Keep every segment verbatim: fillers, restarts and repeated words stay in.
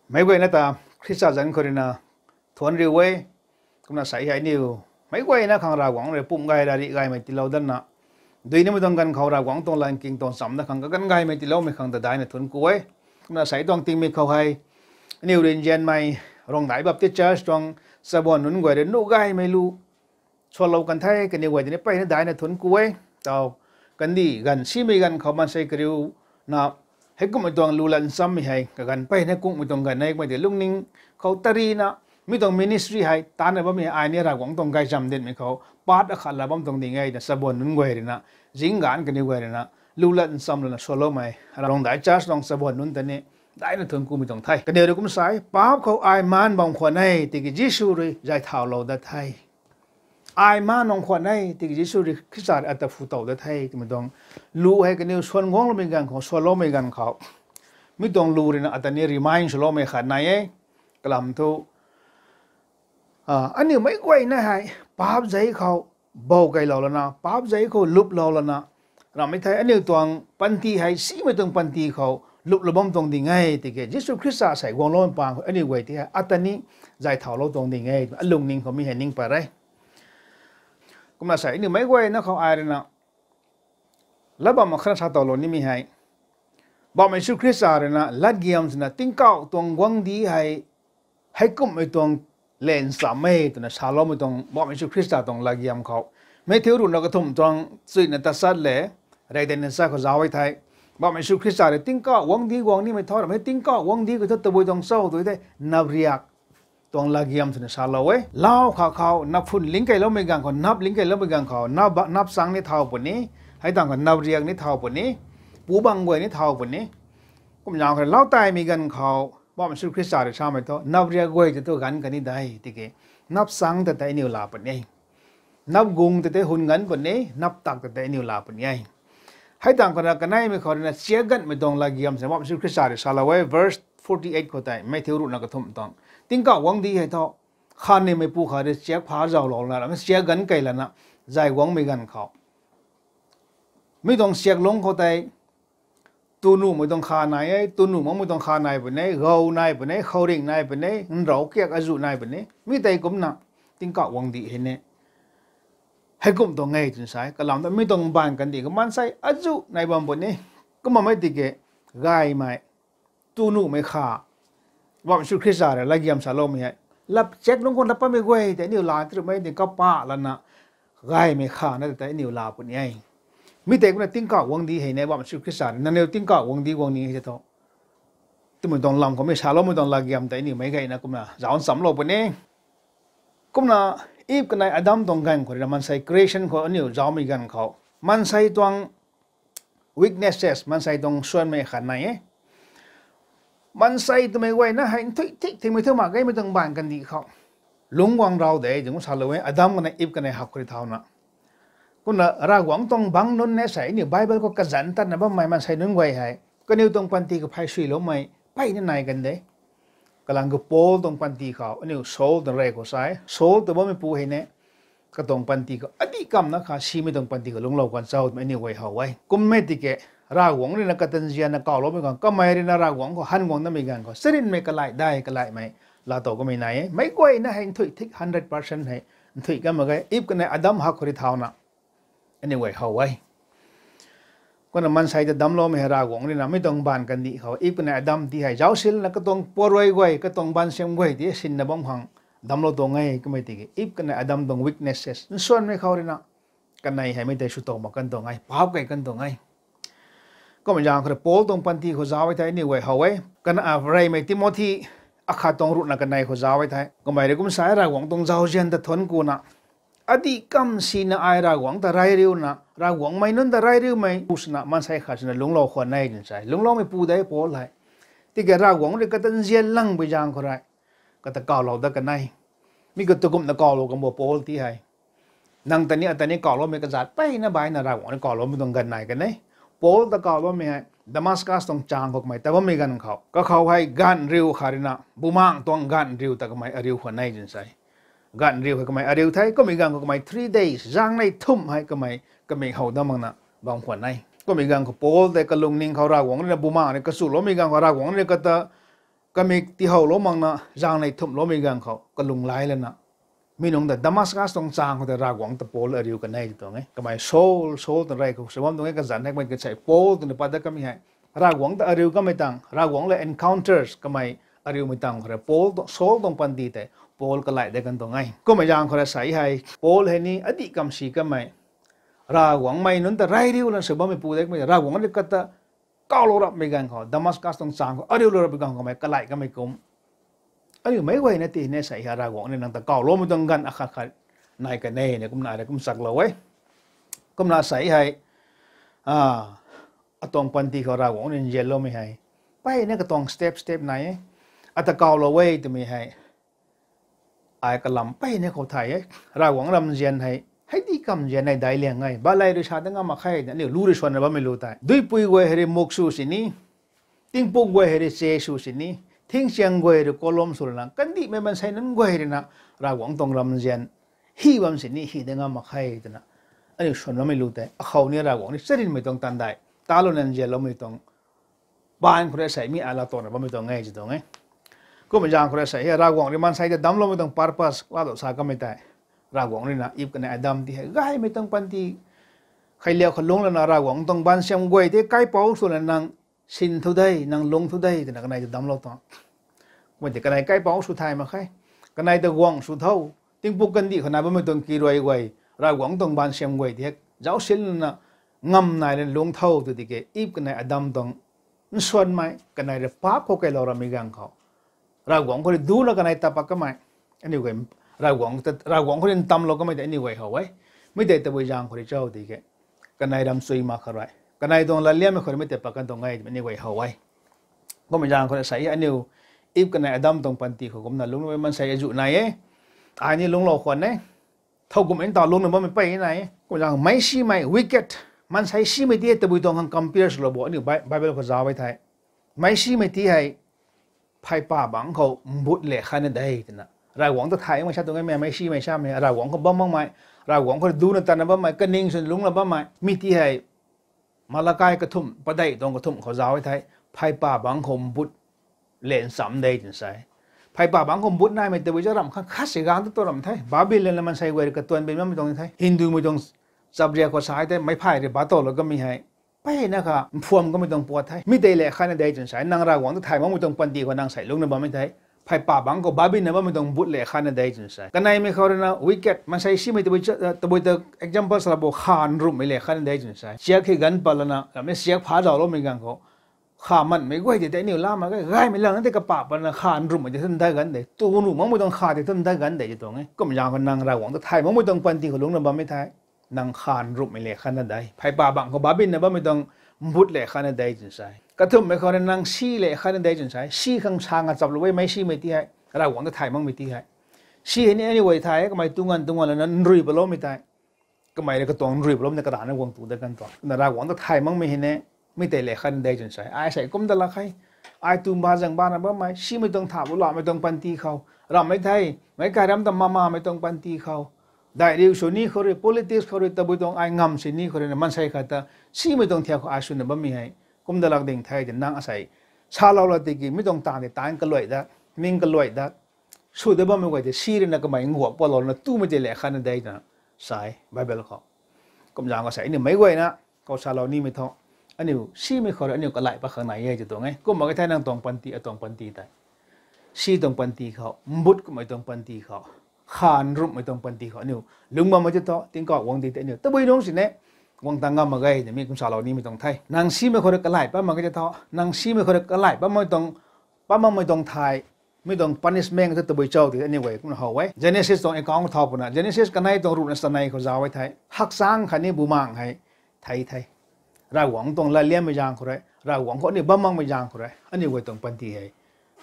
Meic guayna ta Khrista zanc khou ruina thuanc riu e. Kumna sei hei aniu meic guayna khang Ravguangc rui pumh gay ra rih gaymei tiilou datna, dui nimei tuang ganv khou Ravguangc tuang lat king tuang chamna khang kaganv gaymei tiiloumei khang ta daihna thuanc ku e. Kumna sei tuang tingmik khou hei aniu rinzianmei Rongdai Baptist Church tuang chabuan nunc guay rui nuh gaymei lu sualou kan the, kaniw guay tini mpeyna daihna thuanc ku e. Tau kandih ganv simei ganv khou maansei kariuna heikumhmei tuang lu lat nchammei hei kaganv mpeyna kungmei tuang ganv e. Kumna tei lungning khou tarina mi tuang ministry hei tanna bammei ai ni Ravguangc tuang gaychamv dinmei khou paat akhat la bam tuang ding e twna chabuan nunc guay ruina, zingganv kaniw guay ruina lu lat ncham lana sualoumei Rongdai Church tuang chabuan nunc ta ni daihna thuanc kumei tuang the. Kaniw rui kum sei, paap khou ai maan bam khwan e tiki Jisu rui zay thaulou dat the. Ai maan bam khwan e tiki Jisu rui Khrista rui ata phu tow dat the twmei tuang lu hei kaniw suan guangloumei ganv khou, sualoumei ganv khou mi tuang lu ruina ata ni remind swloumei khat nai e. Kalam thu aniu meic guayna hei paap zei khou bow keylou lana, paap zei khou luplou lana, ramhmei thei aniu tuang panty hei simei tuang panty khou luplou bam tuang ding e tiki Jisu Khrista sei guangloumei pang khou aniu guay ti hei ata ni zay thaulou tuang ding e twna alungning khou mi hei ning pat re. Kumna sei aniu meic guayna khou ai ruina lat bam akhatna sa towlou nimei hei, Bauhmei Jisu Khrista ruina latgiam swna tingkauh tuang guangcdic hei heikumhmei tuang lat ncham e twna saloumei tuang Bauhmei Jisu Khrista tuang latgiam khou, Matthew ruhna kathumh tuang chuina tachat le reydena cha khou zauc e thei, Bauhmei Jisu Khrista rui tingkauh guangcdic guang nimei thu ramhmei tingkauh guangcdic khou thu tabui tuang cho tu thei napriak tuang latgiam swna salou e. Lau kha khou nap phun ling keyloumei ganv khou, nap ling keyloumei ganv khou nap, nap chang ni thau puni, hei tang khou napriak ni thau puni, pu bang guay ni thau puni. Kumna zaeng khou lau taimei ganv khou Bauhmei Jisu Khrista rui samei thu napriak guay tei thu ganv kani de tiki nap chang ta tei aniu la puni e, nap gung ta tei hun ganv puni, nap tak ta tei aniu la puni e. Hei tang khou na kaneimei khou ruina chiak ganhmei tuang latgiam swna Bauhmei Jisu Khrista rui salou e, verse forty eight khou tei, Matthew ruhna kathumh tuang. Tingkauh guangcdic hei thu khanimeipu khat rui chiak pha zauclou lana, ramhmei chiak ganv key lana zay guangmei ganv khou mi tuang chiak lungc khou tei tu nuhmei tuang kha nai e, tu nuh makmei tuang kha nai puni, gou nai puni, khouringh nai puni, nrau kiak azuh nai puni. Mi tei kumna tingkauh guangcdic hei ni heikumh tuang e twna sa e. Kalam ta mi tuang mbaanv kandih khou maansei azuh nai bam puni. Kumna mei tiki gaymei, tu nuhmei kha, Bauhmei Jisu Khrista rui latgiam saloumei hei, lap chiak lungc khou lap patmei guay tei aniu la tiruhmei tei kapa lana gaymei kha na tei aniu la puni e. Mi tei kumna tingkauh guangcdic hei ni Bauhmei Jisu Khrista rui nangniw tingkauh guangcdic guang ni hei tei thu twmei tuang lam khou mi saloumei tuang latgiam tei aniu meic gayna kumna zauc nchamlou puni. Kumna Eve kanei Adam tuang ganv khou ruina maansei creation khou aniu zaucmei ganv khou maansei tuang weaknesses, maansei tuang suanmei khat nai e. Maansei twmei guayna hei nthuih thik thingmei thu mak ge, mi tuang mbaanv kandih khou lungc guang rau de twna salou e, Adam kanei Eve kanei hak khou rui thauna. Kumna Ravguangc tuang bangc nunc ni sei aniu Bible khou kazanc tatna bammei maansei nunc guay hei kaniw tuang panty khou phay suiloumei mpeyna nai kan de. Kalang khou Paul tuang panty khou, aniu Saul tuang rey khou sa e, Saul tw bammeipu hei ni katuang panty khou adih kamna kha simei tuang panty khou lungclou kan cho twmei aniu guay how e. Kummei tiki Ravguangc ruina kata nzianna kawloumei khang, kamei ruina Ravguangc khou han guang namei ganv khou charynmei kalai dai kalaimei laatow kamei nai e. Meic guayna hei nthuih thik hundred percent hei nthuih kan mak ge, Eve kanei Adam hak khou rui thauna aniu guay how e. Kumna maansei ta damcloumei hei Ravguangc ruina mi tuang mbaanv kandih khou Eve kanei Adam ti hei zaucsilna katuang puarui guay, katuang baansiam guay ti sinna bam khang damclou tuang e. Kummei tiki Eve kanei Adam tuang weaknesses, nsuanmei khou ruina kanei hei mei tei swtow mak kan tuang e, paap key kan tuang e. Kumna zaeng khou rui Paul tuang panty khou zauc e thei aniu guay how e. Kan, a, reymei Timothy akhat tuang ruhna kanei khou zauc e thei, kamei rui kum sa e, Ravguangc tuang zauzian ta thuanc kuna, adih kam sina ai Ravguangc ta rey riuna, Ravguangc mei nunc ta rey riumei pu swna maansei khat swna lungclou khwan e twna sa e. Lungcloumeipu de Paul hei. Tiki Ravguangc rui kata nzian langpui zaeng khou rui kata kawlou dat kan e. Mi khou tu kumna kawlou kan bo Paul ti hei, nang ta ni ata ni kawloumei kazat mpeyna baihna Ravguangc rui kawloumei tuang ganv nai kan e. Paul ta kawloumei hei Damascus tuang chang khou kamei tat bammei ganv khou, kakhou hei gaanv riu khat ruina, bumaengc tuang gaanv riu ta kamei ariu khwan e twna sa e. Gaanv riu hei kamei ariu the, kummei ganv khou kamei three days, zaengnei thumh hei kamei kamik how dat makna bam khwan e. Kummei ganv khou Paul tei kalungning khou Ravguangc rui na bumaengc rui kachuloumei ganv khou Ravguangc rui kata kamei tihowlou makna zaeng nei thumhloumei ganv khou kalung lai lana mi nungc ta Damascus tuang chang khou tei Ravguangc ta Paul ariu kan e ti tuang e. Kamei Saul, Saul twna rey khou sw bam tuang e, kazanc hei kamei kasei Paul twna pat dat kamei hei Ravguangc ta ariu kamei tang, Ravguangc le encounters kamei ariumei tang khou rui Paul tuang, Saul tuang panty tei Paul kalai dat kan tuang e. Kummei zaeng khou rui sei hei Paul hei ni adih kamsi kamei Ravguangc mei nunc ta rey riu lana sw bammei pu dat kamei Ravguangc rui kata kawlou rapmei ganv khou, Damascus tuang chang khou ariulou rapmei ganv khou kamei kalai kamei kum. Aniu meic guayna ti ne sei hei Ravguangc rui nang ta kawloumei tuang ganv akhat khat nai kan e na kumna ai rui kum chaklou e. Kumna sei hei atuang panty khou Ravguangc rui nzianloumei hei mpeyna katuang step step nai e. Ata kawlou e twmei hei ai kalam mpeyna khou thay e. Ravguangc ramzian hei hei di kamzian hei daic liang e, baley rui sa dat ngam mak khe, aniu lu rui swanna bammei lu tei duipui guay hei rui muk sw sini, tingpuk guay hei rui che sw sini, thingchiang guay rui kalum sw lana kandihmei maansei nunc guay rui na Ravguangc tuang ramzian hy bam sini hy dat ngam mak khe twna aniu swan bammei lu tei akhou ni Ravguangc ni charynmei tuang tandai talou nan nzianloumei tuang baan khou rui sei mi ai laa tana bammei tuang e ti tuang e. Kummei zaeng khou rui sei hei Ravguangc rui maansei ta damcloumei tuang purpose lat dou sa kamei tei Ravguangc rui na Eve kanei Adam ti hei gaymei tuang panty kheiliak khou lungc lana Ravguangc tuang baansiam guay tei kaipouc sw lana nang sin thu de, nang lungc thu de twna kanei ta damclou tuang. Kummei tei kanei kaipouc sw thay mak khe. Kanei ta guangc sw tho. Tingpuk kandih khou nai bammei tuang kiruai guay, Ravguangc tuang baansiam guay ti hei zaucsin lana ngam nai lana lungc tho tw tiki Eve kanei Adam tuang nsuanmei kanei rui paap khou kailou ramei ganv khou Ravguangc khou rui duna kanei ta pat kamei, aniu guay, Ravguangc khou rui ntamlou kamei tei aniu guay how e. Mi tei tabui zaeng khou rui cho tiki kanei ramchui mak khou rui, kanei tuang latliammei khou rui mi tei pat kan tuang e twmei aniu guay how e. Kummei zaeng khou rui sei aniu Eve kanei Adam tuang panty khou kumna lungcloumei maansei azuh nai e. Ai ni lungclou khwan e. Thow kum ntaw lungcna bammei mpey nai e. Kummei zaeng meicsimei, wicked, maansei simei ti hei tabui tuang khang compare swlou bo aniu Bi-, Bible khou zauc e thei, meicsimei ti hei pheypa bangc khou mbut le khatna de twna Ravguangc ta thay makmei sa tuang e. Mei meicsimei samei Ravguangc khou bam makmei, Ravguangc khou rui duna tanna bammei, kaning swna lungcna bammei mi ti hei Malakai kathumh, padeih tuang kathumh khou zauc e thei, pheypa bangc khou mbut le ncham de twna sa e. Pheypa bangc khou mbut naimei tabui cha ramh khat khat si gang ta tu ramh the. Babilon na maansei guay rui katuan bin bammei tuang the. Hindumei tuang chapriak khou sa e thei meic phay rui battolou kamei hei mpeyna kha mphuam kamei tuang puat the. Mi tei le khatna de twna sa e. Nang Ravguangc ta thay makmei tuang panty khou nang sei lungcna bammei thei, pheypa bangc khou Babilon na bammei tuang mbut le khatna de twna sa e. Kaneimei khou rui na wicked, maansei simei tabui ta example salou bo, kha nrumhmei le khatna de twna sa e. Chiak hei ganv pat lana ramhmei chiak pha zaucloumei ganv khou kha manmei guay tei tei aniu la mak ge, gaymei lang na tei kapah patna kha nrumhmei tei thu dat ganv de, tu nrumh makmei tuang kha tei thu dat ganv de ti tuang e. Kummei zaeng khou nang Ravguangc ta thay makmei tuang panty khou lungcna bammei thei, nang kha nrumhmei le khatna de. Pheypa bangc khou Babilon na bammei tuang mbut le khatna de twna sa e. Kathumhmei khou rui nang si le khatna de twna sa e. Si khang sa nga chaplou e meicsimei ti hei, Ravguangc ta thay makmei ti hei. Si hei ni aniu guay thay e, kamei tu nganv tu nganv lana nrui paloumei tei, kamei rui katuang nrui paloumei na karana guang tu dat kan tuang. Kumna Ravguangc ta thay makmei hei ne, mi tei le khatna de twna sa e. Ai sei kum dat lak khe. Ai tu mba zang bana bammei, simei tuang tha bu lamei tuang panty khou ramhmei thei, meic kai ram ta mamamei tuang panty khou, daih riu sw ni khou rui, politics khou rui, tabui tuang ai ngam si ni khou rui na maansei khat ta simei tuang thiak khou ai swna bammei hei kum dat lak ding the ti nang asei salou la tiki mi tuang taanv tei taanc kaluai dat, ning kaluai dat, sw dat bammei guay tei si rui na kamei nguak patlouna tumei tei le khatna de twna sa e Bible khou. Kumzaeng khou sei aniu meic guayna khou salou nimei thu, aniu simei khou rui aniu kalai pat khang nai e ti tuang e. Kumna ke thei nang tuang panty, atuang panty tei si tuang panty khou, mbut kummei tuang panty khou, kha nrumhmei tuang panty khou aniu lungc bammei tei thu, tingkauh guangcdic tei aniu tabui nungc sini guang ta ngam mak ge twmei kum salou nimei tuang the. Nang simei khou rui kalai pat mak ge tei thu, nang simei khou rui kalai pat makmei tuang, pat makmei tuang thay, mi tuang punishment thu tabui cho ti aniu guay kumna how e. Genesis tuang account thau puna, Genesis kanei tuang ruhna chanei khou zauc e thei, hakchang khatni bumaengc hei thei the. Ravguangc tuang latliammei zaeng khou rui, Ravguangc khou aniu bam makmei zaeng khou rui aniu guay tuang panty hei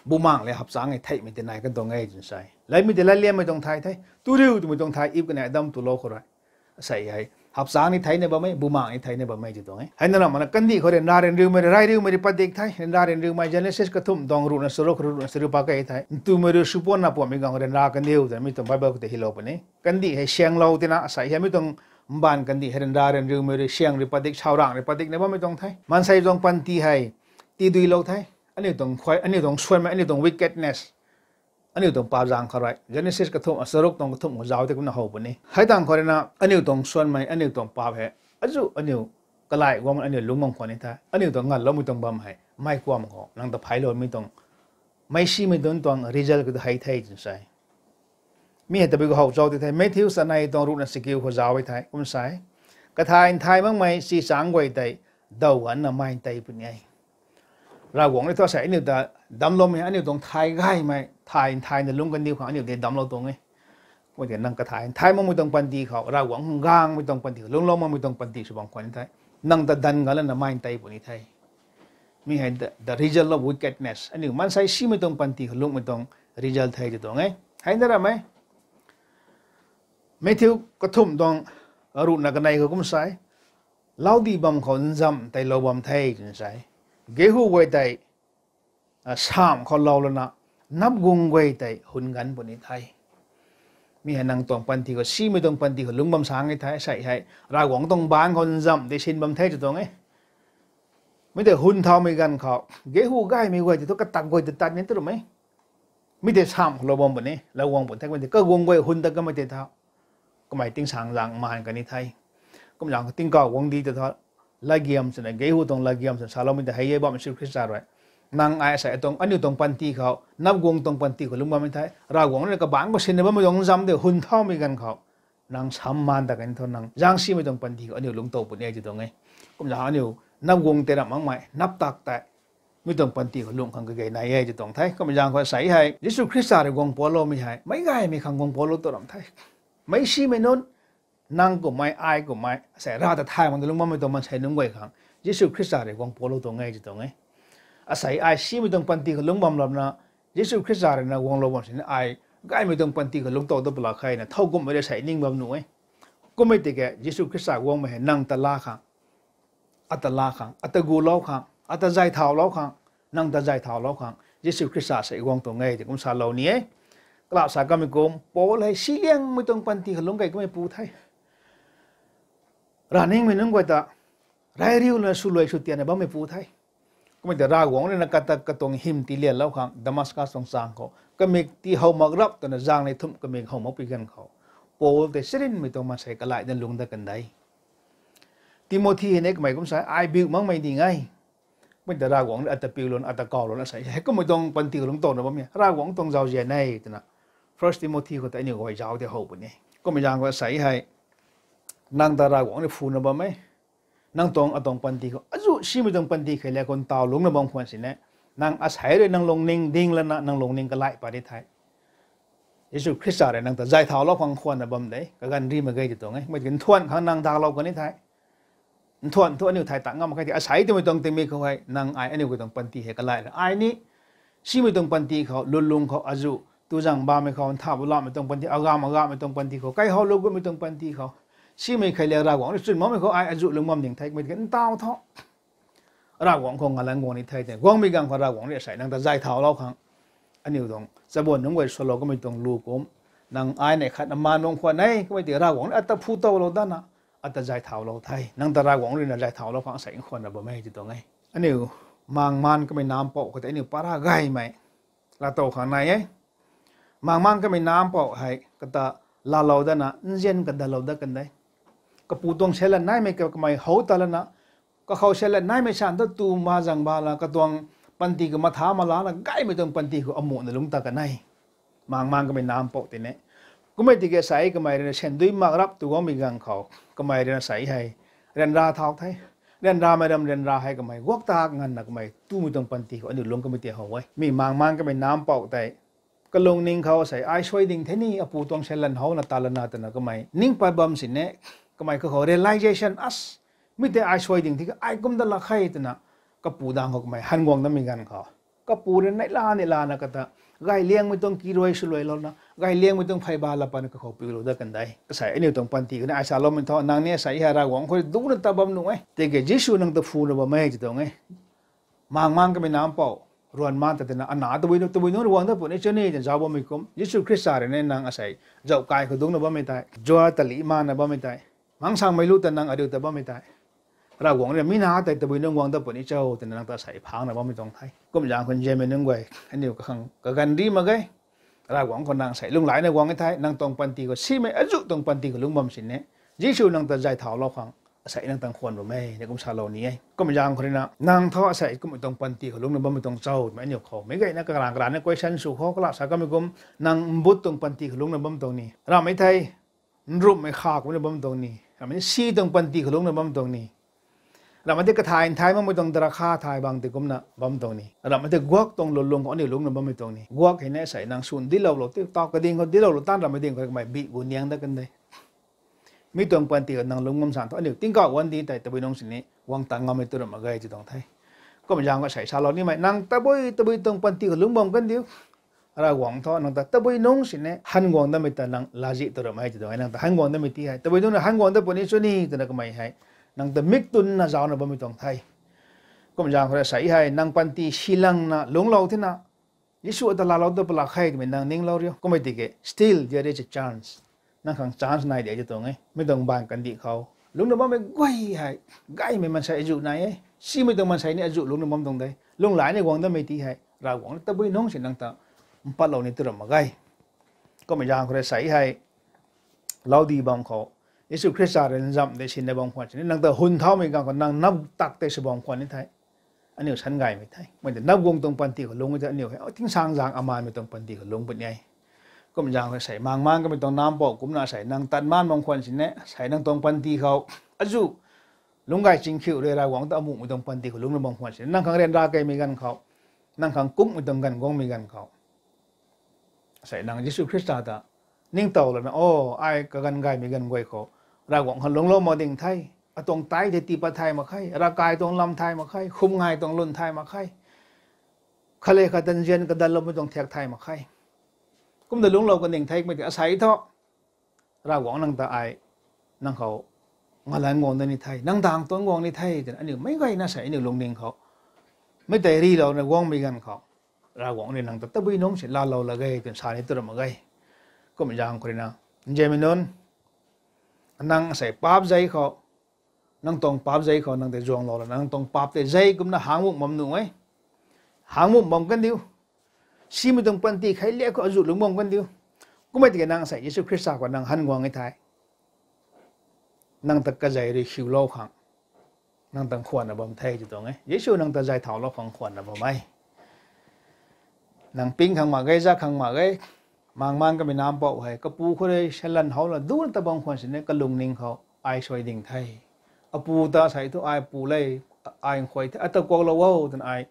bumaengc le hakchang hei theihmei tei nai kan tuang e twna sa e. Leimei tei latliammei tuang thay the, tu riu twmei tuang thay, Eve kanei Adam tulou khou rui sei hei hakchang ni theina bam e, bumaengc ni theina bam e ti tuang e. Hei na ram mana kandih khou ryanra ryanriumei, ryanra ryanriumei rui padik the. Ryanra ryanriumei Genesis kathumh tuang ruhna charuk khou rui ruhna charuk pat key the. Ntumei rui sw puanna puammei ganv khou ryanra kandiu twna mi tuang Bible khou tei hylou puni. Kandih hei sianglou tina sei hei mi tuang Mbaanv kandih hei ryanra ryanriumei rui, siang rui padik, saurang rui padikna bammei tuang the. Maansei tuang panty hei tiduilou the. Aniu tuang khuay, aniu tuang suanmei, aniu tuang wickedness, aniu tuang paap zaeng khou rui Genesis kathumh, charuk tuang kathumh khou zauc tei kumna how puni. Hei tangv khou rui na aniu tuang suanmei, aniu tuang paap hei azuh aniu kalai guang aniu lungc bam khwan ni the. Aniu tuang nganloumei tuang bam hei mei kuam khou nang ta pheyloumei tuang, meic simei tuang tuang result khou hei the twna sa e. Mi hei tabui khou how zauc tei the, Matthew chanei tuang ruhna chakiu khou zauc e the, kum sa e. Kathay nthay makmei chichangc guay tei daw ganna mei tei puni e. Ravguangc rui thu asei aniu ta damcloumei, aniu tuang thay gaymei, thay nthayna lungc kandiu khang aniu tei damclou tuang e. Kumna nang kathay nthai makmei tuang panty khou, Ravguangc khang gangmei tuang panty khou, lungclou makmei tuang panty sw bam khwan ni the. Nang ta dan ganlana mei tei puni the. Mi hei the, the result of wickedness. Aniu maansei simei tuang panty khou lungcmei tuang result the tw tuang e. Hei na ramei Matthew kathumh tuang ruhna kanei khou kum sa e, laudih bam khou nzamh tei lou bam the twna sa e. Gehu guay tei samh khou lou lana, napguang guay tei hun ganc puni the. Mi hei nang tuang panty khou, simei tuang panty khou lungc bam sang e the, sei hei Ravguangc tuang baanc khou nzamh tei sin bam the tw tuang e. Mi tei hun thaumei ganv khou, gehu gaymei guay tei thu katak guay ta tat ni tw ram e. Mi tei samh khou lou bam puni, lou guang puni the, mi tei kaguang guay hun ta kamei tei tha, kamei tingsaengzaeng maan kan ni the. Kumzaeng khou tingkauh guangcdic ta tha, latgiam swna, gehu tuang latgiam swna saloumei ta hei e bam Jisu Khrista rui. Nang ai asei tuang, aniu tuang panty khou, napguang tuang panty khou lungc bammei the. Ravguangc rui kabaanc khou sinna bammei tuang nzamh tei hun thaumei ganv khou, nang samh maan ta kan thu nang zaengsimei tuang panty khou aniu lungc tow puni e tw tuang e. Kumzaeng aniu napguang tei ramh makmei, nap tak tei mi tuang panty khou lungc khang kage nai e tw tuang the. Kumzaeng khou asei hei Jisu Khrista rui guang pualoumei hei meic gaymei khang guang pualou tu ram the. Meic simei nunc, nang kummei, ai kummei, asei Rav ta thay makna lungc bammei tuang maansei nunc guay khang Jisu Khrista rui guang pualou tuang e tw tuang e. Asei ai simei tuang panty khou lungc bam lamna, Jisu Khrista rui na guanglou bam sini ai gaymei tuang panty khou lungc tow dat pw lak khe na thowkumhmei rui asei ning bam nuh e. Kummei tiki Jisu Khrista guangmei hei nang ta la khang, ata la khang, ata gulou khang, ata zay thaulou khang, nang ta zay thaulou khang Jisu Khrista sei guang tuang e tei kum salou ni e. Kalap sa kamei kum, Paul hei siliangmei tuang panty khou lungc key kamei pu the. Ravningmei nunc guay ta reyriuna swluai swtianna bammei pu the. Kummei tei Ravguangc rui na kata katuang hym tii lianlou khang Damascus tuang chang khou kamik tii how mak rap twna zaeng nei thumh kamik how makpui ganv khou, Paul tei charynmei tuang maansei kalai dan lungc dat kan de. Timothy hei ni kamei kum sa, ai biu makmei ding e. Kummei tei Ravguangc rui ata piu lana, ata kaw lana asei hei kummei tuang panty khou lungc towna bam e, Ravguangc tuang zauzian e twna First Timothy khou tei aniu guay zauc tei how puni. Kummei zaeng khou asei hei nang ta Ravguangc rui phuna bam e. Nang tuang atuang panty khou azuh simei tuang panty khou le khou ntaw lungcna bam khwan sini, nang asei rui nang lungning ding lana nang lungning kalai pat ri the. Jisu Khrista rui nang ta zay thaulou khang khwanna bam de, kaganv ri mak ge tw tuang e. Kummei tiki nthuanh khang nang daklou kan ni the. Nthuanh thu aniu thay tang ngam mak khe tiki asei twmei tuang tingmik khou hei nang ai aniu katuang panty hei kalai ra ai ni simei tuang panty khou, lwnlung khou, azuh tuzang bammei khou, ntha bu lamei tuang panty, agamv agamhmei tuang panty khou, kai how lou gutmei tuang panty khou, simei khei liang Ravguangc rui chwn makmei khou ai azuh lung bam ding the, kummei tiki ntaw tho. Ravguangc khou ngalan guang ni the tei guangmei ganv khou Ravguangc rui asei nang ta zay thaulou khang, aniu tuang chabuan nunc guay swlou kamei tuang lu kum, nang ai nei khatna maan bam khwan e, kummei tiki Ravguangc rui ata phu towlou dana, ata zay thaulou the, nang ta Ravguangc rui na zay thaulou khang asei khwanna bam e tw tuang e. Aniu maengmaan kamei nampouh khou tei aniu para gaymei laatow khang nai e. Maengmaan kamei nampouh hei kata laalou dana nzian kadalou dat kan de. Kapu tuang syan lat naimei ka kamei how ta lana, kakhou syan lat naimei san ta tu ma zang ba la, katuang panty khou matha malana gaymei tuang panty khou amuhna lungc ta kan e. Maengmaan kamei nampouh tei ni. Kummei tiki asei kamei rui na syan dui mak rap tw guangmei ganv khou, kamei rui na asei hei ryanra thau the. Ryanramei ram ryanra hei kamei guak tak nganvna kamei tumei tuang panty khou aniu lungc kamei tei how e. Mi maengmaan kamei nampouh tei kalungning khou asei ai suai ding the ni, apu tuang syan lat howna ta lana twna kamei ning pat bam sini, kamei kakhou realization as, mi tei ai suai ding the, ai kum dat lak khe twna kapu dang khou kamei han guang datmei ganv khou, kapu rui neihla neihlana kata gayliangmei tuang kiruai swluailouna, gayliangmei tuang pheyba lat patna kakhou piulou dat kan de. Asei aniu tuang panty khou ni ai saloumei thu, nang ni asei hei Ravguangc khou rui dungcna ta bam nuh e. Tiki Jisu nang ta phuna bam e tw tuang e. Maengmaan kamei nampouh ruan maan ta twna ana tabui tabui nunc rui guang dat puni cho ni twna zauc bammei kum, Jisu Khrista rui ni nang asei zauhkai khou dungcna bammei tei, zua talih maanna bammei tei, Mangsangmei lu ta nang ariu ta bammei tei, Ravguangc rui mi na tei tabui nunc guang dat puni cho twna nang ta sei phangna bammei tuang the. Kum zaeng khou nzianmei nunc guay, aniu kakhang kaganv ri mak ge. Ravguangc khou nang sei lunghlaicna guang e the, nang tuang panty khou simei azuh tuang panty khou lungc bam sini, Jisu nang ta zay thaulou khang asei nang tang khwan bam e ni kum salou ni e. Kum zaeng khou rui na nang thu asei kummei tuang panty khou lungcna bammei tuang cho twmei aniu khou meic gayna karang karana question sw khou kala sa kamei kum, nang mbut tuang panty khou lungcna bam tuang ni, ramhmei thei nrumhmei kha kumna bam tuang ni, ramhmei si tuang panty khou lungcna bam tuang ni, ramhmei tei kathai nthai makmei tuang drakha thay bang tei kumna bam tuang ni, ramhmei tei guak tuang lulung khou aniu lungcna bammei tuang ni, guak hei na sei nang swn diloulou ti taw kading khou diloulou tan ramhmei ding khou kamei bi gu niang dat kan de. Mi tuang panty khou nang lungc bam san thu aniu tingkauh guangcdic tei tabui nungc sini guang tang ngammei tu ram mak ge ti tuang the. Kum zaeng khou sei salou nimei nang tabui tabui tuang panty khou lungc bam kan diu. Ravguangc thu nang ta tabui nungc sini han guang datmei ta nang laazih tu ram e ti tuang e. Nang ta han guang datmei ti hei tabui nungc na han guang dat puni cho ni twna kamei hei nang ta mik tunna zaucna bammei tuang the. Kum zaeng khou rui sei hei nang panty silangna lungclou thina, Jisu ta laalou ta palak khe twmei nang ninglou riu. Kummei tiki still there is a chance. Nang khang chance nai de ti tuang e. Mi tuang baanv kandih khou lungcna bammei guay hei, gaymei maansei azuh nai e. Simei tuang maansei ni azuh lungcna bam tuang de. Lunghlaic ni guang datmei ti hei Ravguangc tabui nungc si nang ta mpatlou ni tu ram mak ge. Kummei zaeng khou rui sei hei, loudui bam khou, Jisu Khrista rui nzamh tei sinna bam khwan sini nang ta hun thaumei ganv khou nang nap tak tei sw bam khwan ni the. Aniu san gaymei the. Mei tei nap guang tuang panty khou lungc e tei aniu hei tingsaengzaeng amaanmei tuang panty khou lungc puni e. Kum zaeng khou sei maengmaeng kamei tuang nampouh kumna sei nang tat maan bam khwan sini sei nang tuang panty khou azuh lungc gay chingkhiu rui Ravguangc ta amuhmei tuang panty khou lungcna bam khwan sini nang khang ryanra keymei ganv khou, nang khang kungmei tuang ganv guangmei ganv khou sei nang Jisu Khrista ta ningtow lana, o, ai kaganv gaymei ganv guay khou Ravguangc khang lungclou mak ding the. Atuang tithe tei tiipat thay mak khe, ravkai tuang lam thay mak khe, khum ngai tuang lun thay mak khe, khat le khat ta nzian kadalloumei tuang thiak thay mak khe. Kumna lungclou kan ding the mei tei asei thu Ravguangc nang ta ai nang khou ngalanc guang dat ni the, nang daeng tuang guang ni the twna aniu meic gayna sei aniu lungning khou mei tei rilouna guangmei ganv khou Ravguangc rui nang ta tabui nungc si laalou la ge twna sa ni tu ram mak ge. Kummei zaeng khou rui na, nzianmei nunc, nang sei paap zei khou, nang tuang paap zei khou nang tei zuanglou lana nang tuang paap tei zei kumna hangmuk bam nuh e. Hangmuk bam kan diu. Simei tuang panty kheiliak khou azuh lungc bam kan diu. Kummei tiki nang sei Jisu Khrista khou nang han guang e the, nang ta kazei rui khiulou khang nang tang khwanna bam the ti tuang e. Jisu nang ta zay thaulou khang khwanna bam e. Nang ping khang mak ge, zak khang mak ge, maengmaeng kamei nampouh hei kapu khou rui salan how la duna ta bam khwan sini kalungning khou ai suai ding the. Apu ta sei thu ai pu le, ai nkhuay the, ata kuaklou o twna ai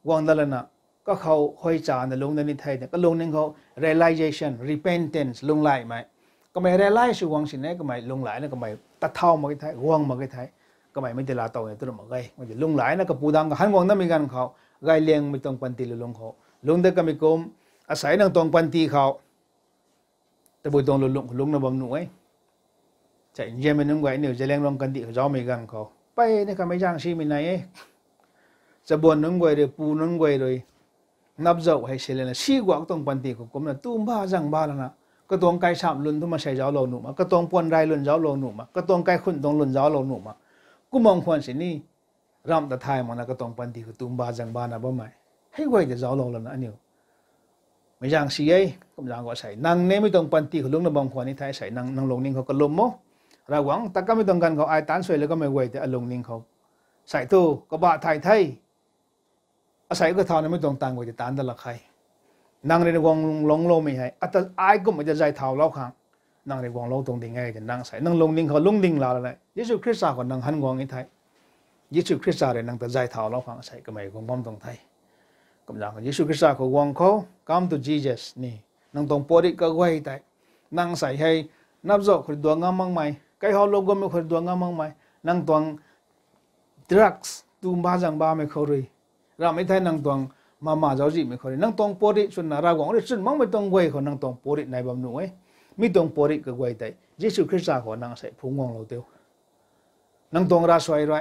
guang dat lana kakhou huay chana lungc dat ni the twna kalungning khou realization, repentance, lunghlaicmei. Kamei realize sw guang sini kamei lunghlaicna kamei tat thau mak e the, guang mak e the. Kamei mei tei laatow ni tu ram mak ge. Mei tei lunghlaicna kapu daeng khou han guang datmei ganv khou gayliangmei tuang panty lulung khou lungc dat kamei kum, asei nang tuang panty khou tabui tuang lulung khou lungcna bam nuh e. Sei nzianmei nunc guay aniu Zeliangrong kandih khou zaumei ganv khou peyna kamei zaeng simei nai e. Chabuan nunc guay rui, pu nunc guay rui napzauh hei silana si guak tuang panty khou kumna tumba zangba lana, katuang kaikham lun thu maansei zauclou nuh mak, katuang puan rai lun zauclou nuh mak, katuang kaikhunc tuang lun zauclou nuh mak, kum bam khwan sini ramh ta thay makna katuang panty khou tumba zangbana bammei hei guay tei zauclou lana aniu mei zaeng si e. Kum zaeng khou sei nang nimei tuang panty khou lungcna bam khwan ni the, sei nang, nang lungning khou kalum o. Ravguangc ta kamei tuang ganv khou ai taanc suai la kamei guay tei alungning khou sei thu kabah thay the. Asei kathauna mei tuang taanv guay tei taanc dat lak khe. Nang rui na guang lungcloumei hei ata ai kummei ta zay thaulou khang nang rui guanglou tuang ding e twna nang sei nang lungning khou lungcding laa lana Jisu Khrista khou nang han guang e the. Jisu Khrista rui nang ta zay thaulou khang sei kamei guang bam tuang the. Kum zaeng khou Jisu Khrista khou guang khou, come to Jesus ni, nang tuang puatrit kaguay tei, nang sei hei napzauh khou rui duang ngam makmei, kaihou lou gummei khou rui duang ngam makmei, nang tuang drugs, tumba zangbamei khou rui, ramhmei thei nang tuang mama zauczihmei khou rui, nang tuang puatrit chwnna Ravguangc rui chwn makmei tuang guay khou nang tuang puatrit nai bam nuh e. Mi tuang puatrit kaguay tei Jisu Khrista khou nang sei phungc guanglou teu. Nang tuang ravsuai rui,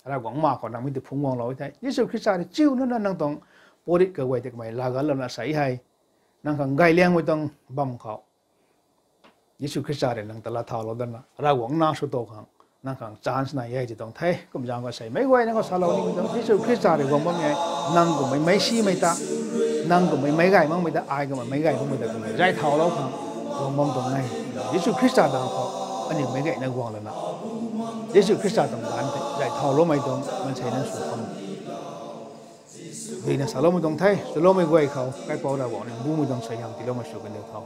Ravguangc ma khou nang mi tei phungc guanglou e the. Jisu Khrista rui chiu nana nang tuang puatrit kaguay tei kamei laa gatlouna sei hei nang khang gayliangmei tuang bam khou Jisu Khrista rui nang ta lat thaulou dana Ravguangc nac sw tu khang nang khang chance nai e ti tuang the. Kumzaeng khou sei meic guayna khou salou nimei tuang Jisu Khrista rui guang bam e. Nang kummei meic simei ta, nang kummei meic gay makmei ta, ai kummei meic gay makmei ta kummei zay thaulou khang guang bam tuang e. Jisu Khrista dang khou aniu meic gayna guang lana Jisu Khrista tuang ganv tei zay thauloumei tuang maansei nunc sw khang dina saloumei tuang the. Chuloumei guay khou kaipouc Ravguangc ni mbumei tuang suaihiam tiiloumei sw kan diu tho.